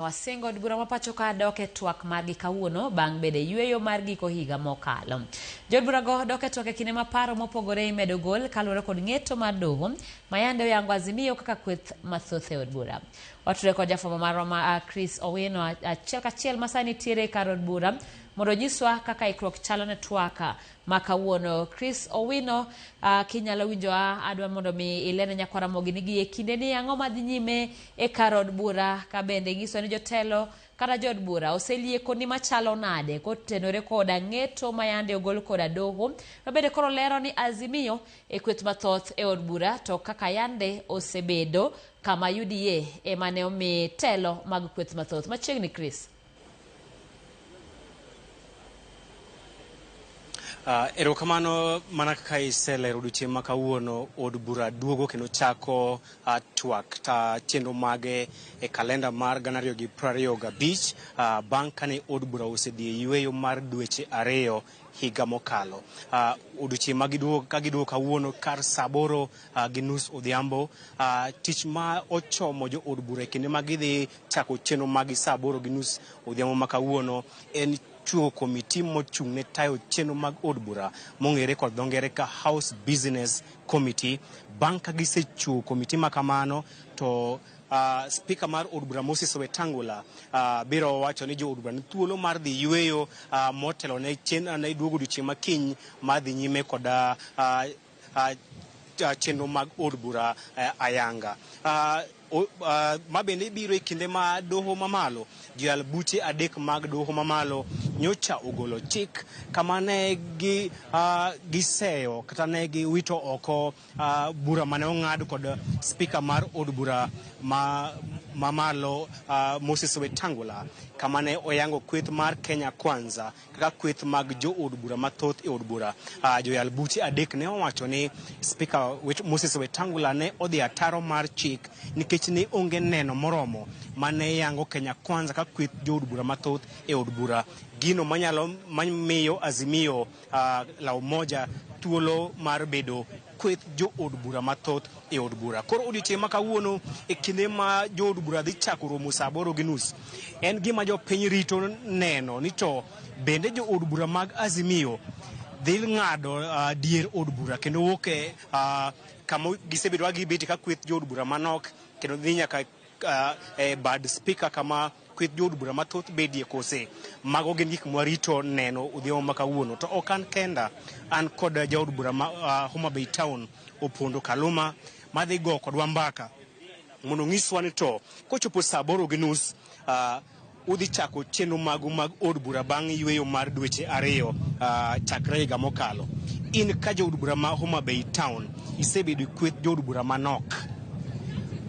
Wasingo od bura ma pacho ka dok e twak margi kawuono bang' bedo e yueyo mar giko higa mokalo. Jood burago dok e twak e kinde ma paro mopogore imedo gol kaluwore kod ng'eto mar doho ma yande oyango Azimio kaka kweth mathoth e od bura. Watudore kod jafwambo marwa ma Chris Owino achiel kachiel ma sani nitiere kar od bura mondo onyiswa kaka ikruok chalo ne twak ma kawuono. Chris Owino, kinyalo winjowa, adwa mondo mi ilerne nyakwara Ramogi ni gi e kinde ni ang'o madhi nyime e kar od bura, ka bende inyiso ni jotelo kata jood bura oselieko ni machalo nade kotenore koda ng'eto ma yande ogol koda doho ma bende koro lero ni Azimio e kweth mathoth e od bura to kaka yande osebedo kama UDA ema ne omi telo mag kweth mathoth. Machiegni Chris. Erokamano mana kaka iselero odiochieng' ma kawuono od bura duogo kendo chako twak ta chenro mage e kalenda mar 2025 bang' kane od bura osedhi e yueyo mar dweche 2 higa mokalo. Odiochieng' ma giduogo ka giduogo kawuono kar saa 8:30 odhiambo. Tich ma ochomo jo od bura e kinde ma gidhi chako chenro magi saa 8:30 odhiambo ma kawuono en chuo komiti mochung' ne tayo chenro mag od bura mong'ere kod dho ngere ka House Business Committee. Bang' ka gisechuo komiti ma kamano to Speaker mar od bura Moses Wetangula biro wacho ni jo od bura ni thuolo mar dhi yueyo motelo ne ne duogo odiochieng' ma kiny mar dhi nyime kod chenro mag od bura ayanga. Ma bende biro e kinde ma doho mamalo, joyal buche 3 mag doho mamalo nyocha ogolo chik kama ne giseyo kata ne giwito oko bura mane ong'ad kod spika mar od bura mamalo Moses Wetangula, kama ne oyango kweth mar Kenya Kwanza kaka kweth mag jo od bura mathoth e od bura. Joyal buche 3 ne owacho ni spika Moses Wetangula ne odhi ataro mar chik nikech ne onge neno moromo mane yango Kenya Kwanza kaka kweth jo od bura mathoth e od bura, gino manyalo mamiyo Azimio la Umoja thuolo mar bedo kweth jo od bura mathoth e od bura. Koro odiochieng' ma kawuono e kinde ma jo od bura dhi chako romo saa 8:30, en gima jopiny rito neno ni to bende jo od bura mag Azimio dhi ng'ado dier od bura kendo wuok e kama gisebedo ka gibete ka kweth jo od bura manok kendo dhi nyaka e bad spika kama kweth jo od bura mathoth bedie kose. Mago gin gik mwarito neno odhiambo ma kawuono. To ok an kenda, an kod jaod bura ma Homa Bay Town Opondo Kaluma madhi go kodwa mbaka mondo onyiswa ni to kochopo saa 8:30 udhi chako chenro magu mag od bura bang' yueyo mar dweche 2 chakre higa mokalo. In ka jaod bura ma Homa Bay Town isebedo e kweth jood bura manok,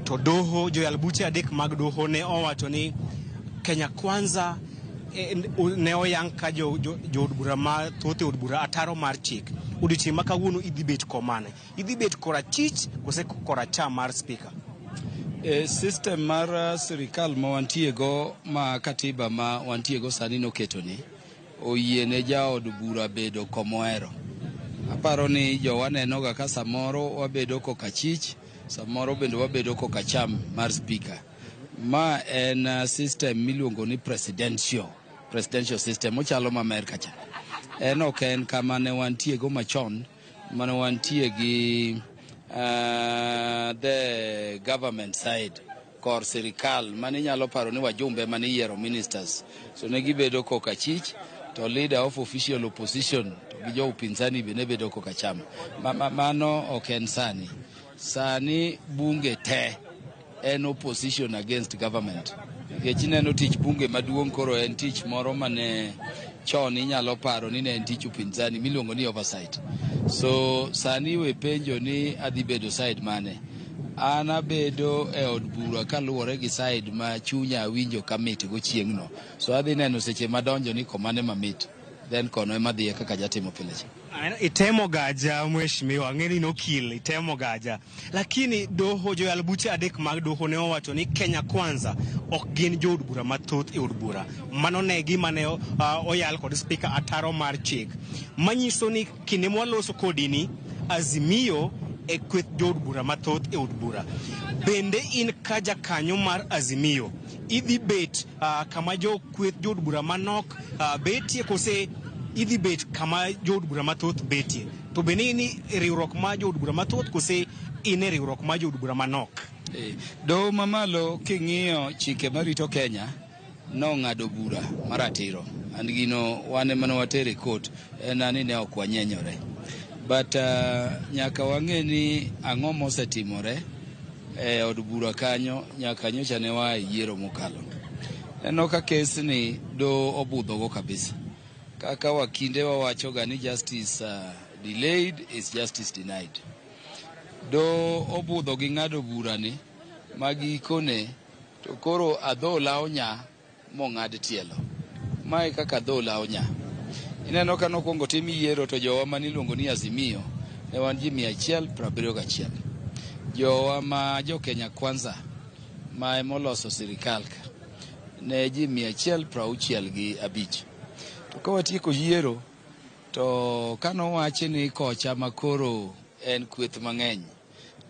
to doho joyal buche 3 mag doho ne owacho ni Kenya Kwanza ne oyang ka jood bura mathoth e od bura ataro mar chik. Odiochieng' ma kawuono idhi bet komane? Idhi bet korachich kose koracham mar spika? System mar sirikal ma wantiego ma katiba ma wantiego sani noketo ni oyie ne jaod bura bedo komohero. Aparo ni jowa nenoga ka samoro wabedo kokachich, samoro bende wabedo kokacham mar spika. Ma en system miluongo ni presidential system, ochalo ma Amerka cha. En ok en kama ne wantiego machon, mane wantie gi the government side kor sirikal mane inyalo paro ni wajumbe mane iyiero ministers, so ne gibedo kokachich to leader of official opposition to gi jo upinzani be ne bedo kokacham. Mano ok en sani. Sani bunge te en opposition against government. Nikech ineno tich bunge maduong' koro en tich moro mane chon inyalo paro ni ne en tich upinzani miluongo ni oversight. So sani we penjo ni adhi bedo side mane. An abedo e od bura kaluwore gi side ma chunya awinjo ka mit go chieng'no. So adhi neno seche madonjo ni komane mamit, then kono ema dhiye kaka jatimo pile cha. Itemo gaja mheshimiwa, ang'e ni okil, itemo gaja. Lakini doho joyal buche 3 mag doho ne owacho ni Kenya Kwanza ok gin jood bura mathoth e od bura. Mano ne gima ne oyal kod spika ataro mar chik. Manyiso ni kinde mwaloso kodi ni Azimio e kweth jood bura mathoth e od bura. Bende in ka jakanyo mar Azimio, Idhi bet kama jo kweth jood bura manok betie kose idhi bet kama jood bura mathoth betie? To bende in e riwruok ma jood bura mathoth kose in e riwruok ma jood bura manok? Doho mamalo king'iyo chike marito Kenya nong'ado bura maratiro. And gino wan ema ne watere e court en ni ne ok wanyenyore. But nyaka wang'e ni ang'o mosetimore e od bura kanyo nyaka nyocha ne waa e yiero mokalo. Neno ka kes ni doho obudhogo kabisa. Kaka wakinde wawacho ga ni justice delayed is justice denied. Doho obudho gi ng'ado bura ni ma gikone to koro adhola onya mong'ad tielo. Mae kaka adhola onya. Ineno ka nokwongo tim yiero to jowa maniluongo ni Azimio ne wan ji 171. Jowa ma jo Kenya Kwanza ma emoloso sirikal ka ne ji 165. To ka watieko yiero to kanowachi ni kocha makoro en kweth mang'eny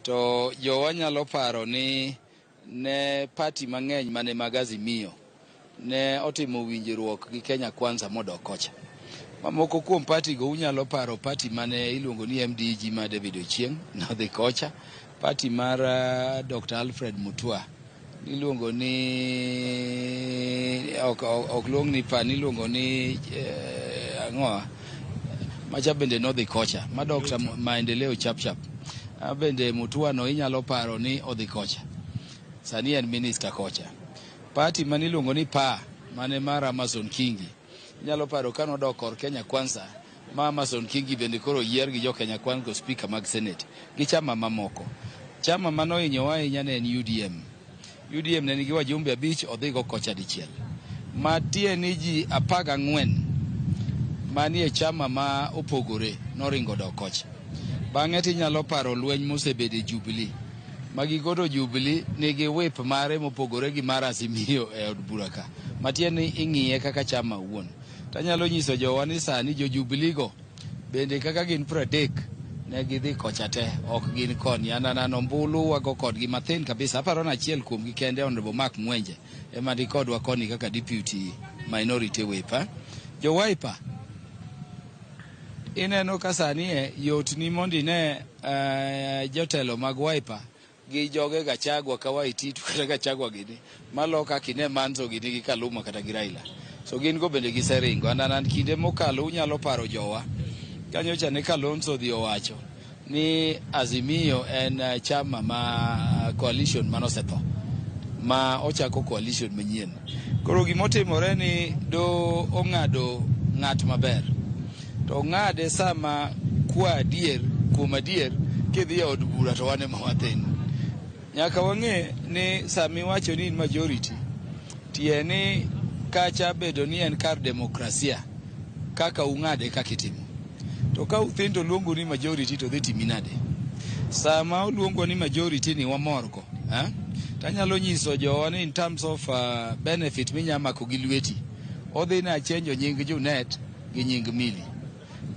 to jowa nyalo paro ni ne party mang'eny mane mag Azimio ne otimo winjruok gi Kenya Kwanza modok kocha. Mamoko kuom party go unyalo paro party mane iluongo ni MDG ma David Ochieng nodhi kocha, party mar Dr. Alfred Mutua niluongo ni ok luong ni pa niluongo ni ang'owa macha bende nodhi kocha ma Dr. Maendeleo Chapchap bende Mutua no inyalo paro ni odhi kocha sani en minister kocha. Party maniluongo ni PA mane mar Amason Kingi inyalo paro ka nodok kor Kenya Kwanza ma Amason Kingi bende koro yier gi jo Kenya Kwanza speaker mag Senate gi chama mamoko. Chama manohinyowa ahinya ne en UDM. UDM ne nigi wajumbe 5 odhigo kocha dichiel. Matie ni ji 14 manie chama ma opogore noringo dok kocha. Bang'e tinyalo paro lweny mosebedo e Jubilee. Magigodo Jubilee nigi whip mare mopogore gi mar Azimio e od bura ka. Matiende ni ing'iye kaka chama owuon. Tanyalo nyiso jowa ni sani jo Jubilee go bende kaka gin 30 ne gidhi kocha te ok gin koni. An anano ombulu wago kodgi mathin kabisa. Aparo ni achiel kuomgi kende Honorable Mark Mwenje ema ni kodwa koni kaka deputy minority whip. Jo Wiper ineno ka sani yot ni mondo ine jotelo mag Wiper gi joge Gachagua ka Waititu kata Gachagua gini malo kaka ine Manzo gini gi Kaluma kata gi Raila. So gin go bende giseringo. An kinde mokalo unyalo paro jowa kanyocha ne Kalonzo odhi owacho ni Azimio en chama ma coalition manosetho ma ochako coalition manyien. Koro gimotimore ni do ong'ado ng'at maber to ong'ade sama kwa adier kuom adier kidhi e od bura to wan ema wathin. Nyaka wang'e ni sama iwacho ni in majority tie ni kacha bedo ni en kar demokrasia kaka ung'ade kaka itimo. To ka uthin to luongo ni majority to dhi timi nade? Sama oluongwa ni majority ni wamor go, Tanyalo nyiso jowa ni in terms of benefit minya mako gi lweti, odhi na chenjo nying Junet gi nying Milly.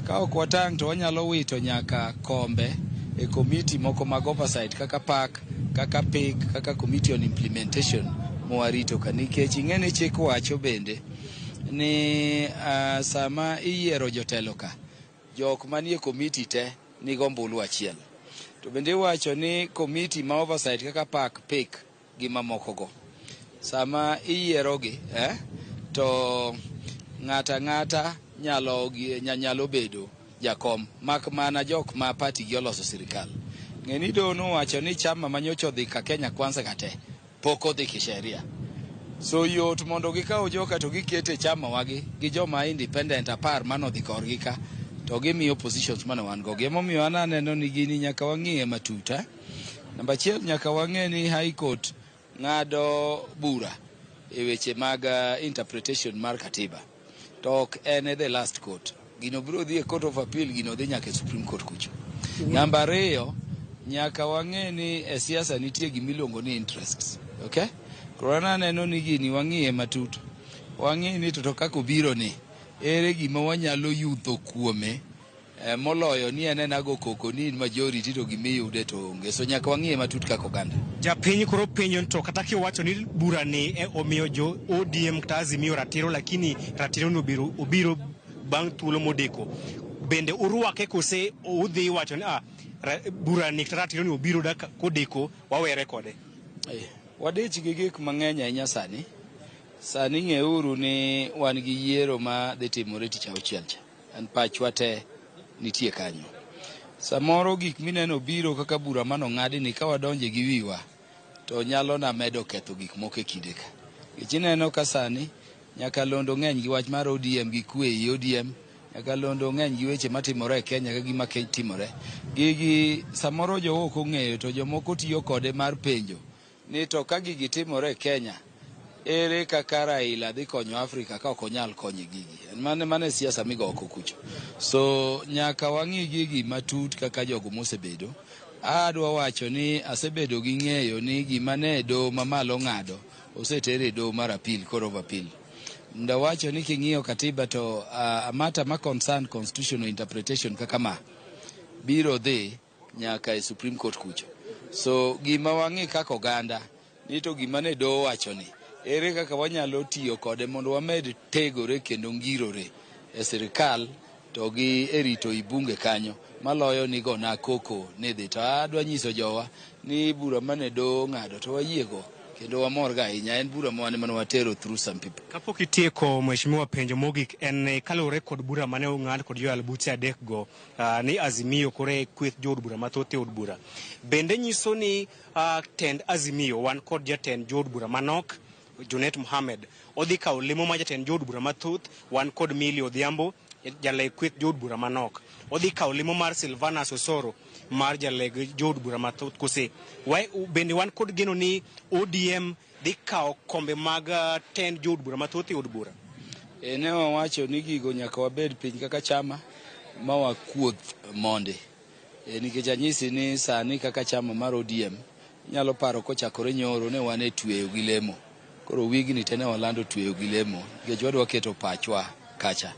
Ka ok watang' to wanyalo wito nyaka kombe e committee moko mag oversight kaka PAC, kaka PIC, kaka Committee on Implementation mwarito ka nikech ing'e ni chik wacho bende ni sama iyiero jotelo ka jok manie committee te nigo ombulu achiel. To bende iwacho ni committee ma oversight kaka PAC, PIC gi mamoko go sama iyierogi to ng'ata ng'ata nyalo bedo jakom mak mana jok ma party gi oloso sirikal. Ng'e ni doho nowacho ni chama manyocha odhi ka Kenya Kwanza ka te pok odhi kisheria. So yot mondo gikaw joka to gikete chama wagi gi joma independent 10 manodhi korgi ka to gimiyo positions mane wan go. Emomiyo an aneno ni gini nyaka wang'iye matut. Namba achiel nyaka wang'e ni High Court ng'ado bura e weche mag interpretation mar katiba. To ok en the last court. Gino biro dhi e Court of Appeal, gino dhi nyaka e Supreme Court kucho. Namba 2 nyaka wang'e ni e siasa nitie gimiluongo ni interests. Okay? Koro an aneno ni gini wang'iye matut. Wang'i ni to kaka obiro ni ere gima wanyalo yudho kuome Moloyo ni en ena go koko ni in majority to gimiyude to onge. So nyaka wang'iye matut kaka oganda. Japiny koro penjo to kata kiwacho ni bura ni omiyo jo ODM kata Azimio ratiro, lakini ratiro no obiro bang' thuolo modeko. Bende urwake kose udhi wacho ni bura ni kata ratiro ni obiro kodeko wawere kode? Wadich gi gik mang'eny ahinya sani. Sani ng'euru ni wan gi yiero ma dhi timore tich auchiel cha. En pachwa te nitie kanyo. Samoro gik mineno biro kaka bura manong'adi ni ka wadonje gi wiwa to nyalo na medo ketho gik moko e kinde ka. Nikech ineno ka sani nyakalondo ng'eny gi wach mar ODM gi kwe ei ODM, nyakalondo ng'eny gi weche matimore e Kenya ka gima timore. Gigi samoro jowo ok ong'eyo to jomoko tiyo kode mar penjo ni to ka gigi timore e Kenya, ere kaka Raila dhi konyo Afrika ka ok onyal konye gigi. Mane siasa migo oko kucho. So nyaka wang'i gigi matut kaka jogo mosebedo. Adwa wacho ni asebedo gi ng'eyo ni gima ne doho mamalo ng'ado osetere e doho mar appeal, court of appeal. Ndawacho ni king'iyo katiba to a matter ma concern constitutional interpretation kaka ma biro dhi nyaka e Supreme Court kucho. So gima wang'i kaka oganda ni to gima ne doho wacho ni ere kaka wanyalo tiyo kode mondo wamed tegore kendo ngirore e sirikal to gi e rito i bunge kanyo maloyo ni gona koko ni dhi. To adwa nyiso jowa ni bura mane doho ng'ado to wayiego kendo wamor ga ahinya. En bura mane mane watero through some people. Kapok itieko, mheshimiwa, penjo mogik en kaluwore kod bura mane ong'ad kod joyal buche adek go ni Azimio koro e kweth jood bura mathoth e od bura. Bende nyiso ni tend Azimio wan kod jatend jood bura manok Junet Mohamed odhi kawo lemo ma jatend jood bura mathoth, wan kod Millie Odhiambo jaleg kweth jood bura manok. Odhi kawo lemo mar Silvanus Osoro mar jaleg jood bura mathoth kose bende wan kod geno ni ODM dhi kawo kombe mag tend jood bura mathoth e od bura? Ne wawacho ni gigo nyaka wabed piny kaka chama ma wakuoth monde. Nikech anyisi ni sani kaka chama mar ODM inyalo paro kochakore nyoro ne wan e tweyo gi lemo. Koro wigni te ne walando tweyo gi lemo nikech wadwa keto pachwa kacha.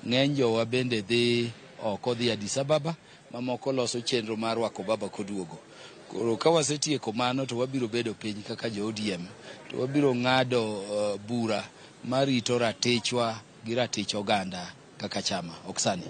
Ng'eny jowa bende dhi oko dhi Addis Ababa, mamoko loso chenro mar rwako baba koduogo. Koro ka wasetieko mano to wabiro bedo piny kaka jo ODM to wabiro ng'ado bura marito ratichwa gi ratich oganda kaka chama, ok sani.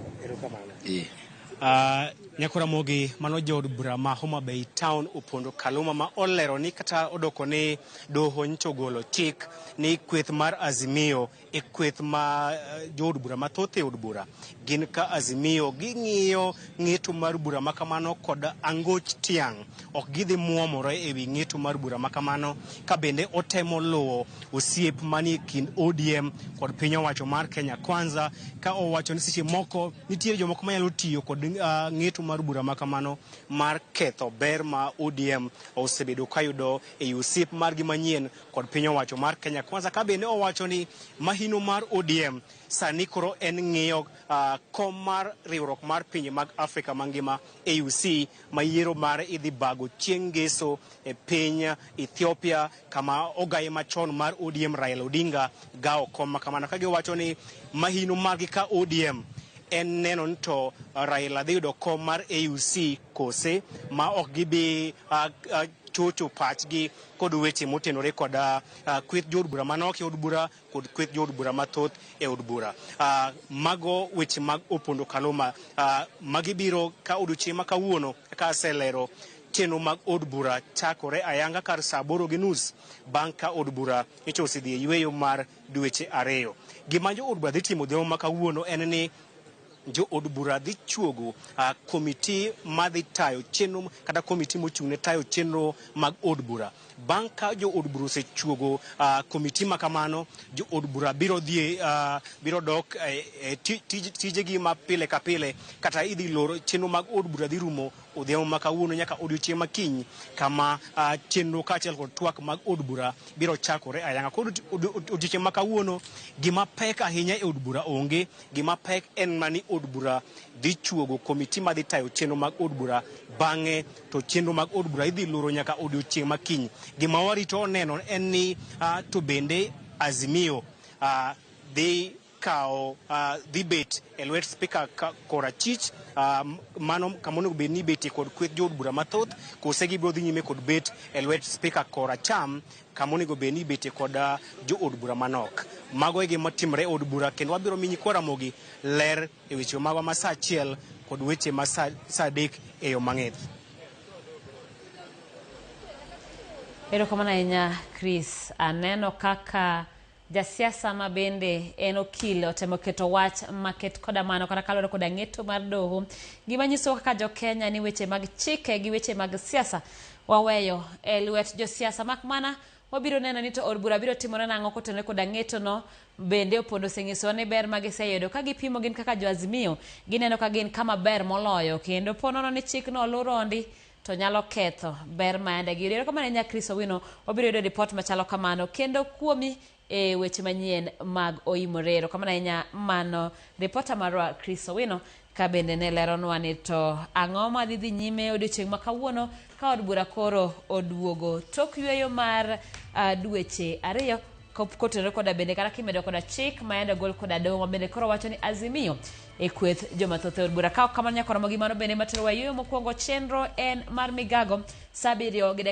Nyakoramogi mano jood bura ma Homa Bay Town Opondo Kaluma ma olero ni kata odoko ni doho nyocha ogolo chik ni kweth mar Azimio e kweth ma jood bura mathoth e od bura gin ka Azimio ging'iyo ng'eto mar bura makamano kod angoch tiang' ok gidhi muomore ewi ng'eto mar bura makamano ka bende otemo luwo osiep manie kind ODM kod piny owacho mar Kenya Kwanza ka owacho ni seche moko nitiere jomoko manyalo tiyo kod ng'eto mar bura makamano mar ketho ber ma ODM osebedo kayudo e osiep margi manyien kod piny owacho mar Kenya Kwanza ka bende owacho ni mahino mar ODM sani koro en ng'iyo kom mar riwruok mar pinje mag Afrika mangima AUC ma yiero mar idhi bago chieng' ngeso e piny Ethiopia kama ogaye machon mar ODM Raila Odinga gawo kom makamano ka giwacho ni mahino margi ka ODM en neno ni to Raila dhi yudo kom mar AUC kose ma ok gibi chocho pachgi kod weche motenore kod kweth jood bura manok e od bura kod kweth jood bura mathoth e od bura. Mago weche mag Opondo Kaluma magi biro ka odiochieng' ma kawuono kaka aselero chenro mag od bura chakore ayanga kar saa 8:30 bang' ka od bura nyocha osedhi e yweyo mar dweche 2. Gima jo od bura dhi timo odhiambo ma kawuono en ni jo od bura dhi chuogo komiti madhi tayo chenro kata komiti mochung' ne tayo chenro mag od bura. Bang' ka jo od bura osechuogo komiti ma kamano, jo od bura biro dhi biro dok tijegi ma pile ka pile kata idhi lor chenro mag od bura dhi rumo odhiambo ma kawuono nyaka odiochieng' ma kiny kama chenro kaachiel kod twak mag od bura biro chakore ayanga. Koro odiochieng' ma kawuono gima pek ahinya e od bura onge, gima pek en mana ni od bura dhi chuogo komiti madhi tayo chenro mag od bura bang'e to chenro mag od bura idhi loro nyaka odiochieng' ma kiny. Gima warito neno en ni to bende Azimio dhi kawo dhi bet e lwet spika korachich, mano kama onego bed ni ibetie kod kweth jood bura mathoth, kose gibiro dhi nyime kod bet e lwet spika koracham, kama onego bed ni ibetie kod jood bura manok. Mago e gima timore e od bura, kendo wabiro miyi nyikwa Ramogi ler e weche magwa ma saa 1 kod weche ma saa 3 e yo mang'ith. Erokamano ahinya Chris. Aneno kaka jasiasa ma bende en okil otemo keto wach maket koda mano kata kaluwore koda ng'eto mar doho. Gima nyiso kaka jo-Kenya ni weche mag chike gi weche mag siasa waweyo e lwet josiasa, mak mana wabiro neno ni to od bura biro timore nang'o kotenore koda ng'eto no. Bende Opondo osenyisowa ni ber ma giseyudo ka gipimo gin kaka jo-Azimio, gineno ka gin kama ber moloyo, kendo po nono ni chikno oluw rondi to nyalo ketho ber ma yande giyudo. Erokamano ahinya Chris Owino, wabiro yudo ripot machalo kamano kendo kuomi e weche manyien mag Oimore. Erokamano ahinya mano ripota marwa Chris Owino ka bende ne leronwa ni to ang'o ma dhi dhi nyime odiochieng' ma kawuono ka od bura koro oduogo tok yweyo mar dweche 2 kotenore koda bende kata kimedo koda chik ma yande ogol koda doho ma bende koro wacho ni Azimio e kweth joma thoth e od bura. Ka ok kamano nyaka romo gi mano bende materowa yweyo mokwongo. Chenro en mar migago saa 7 gi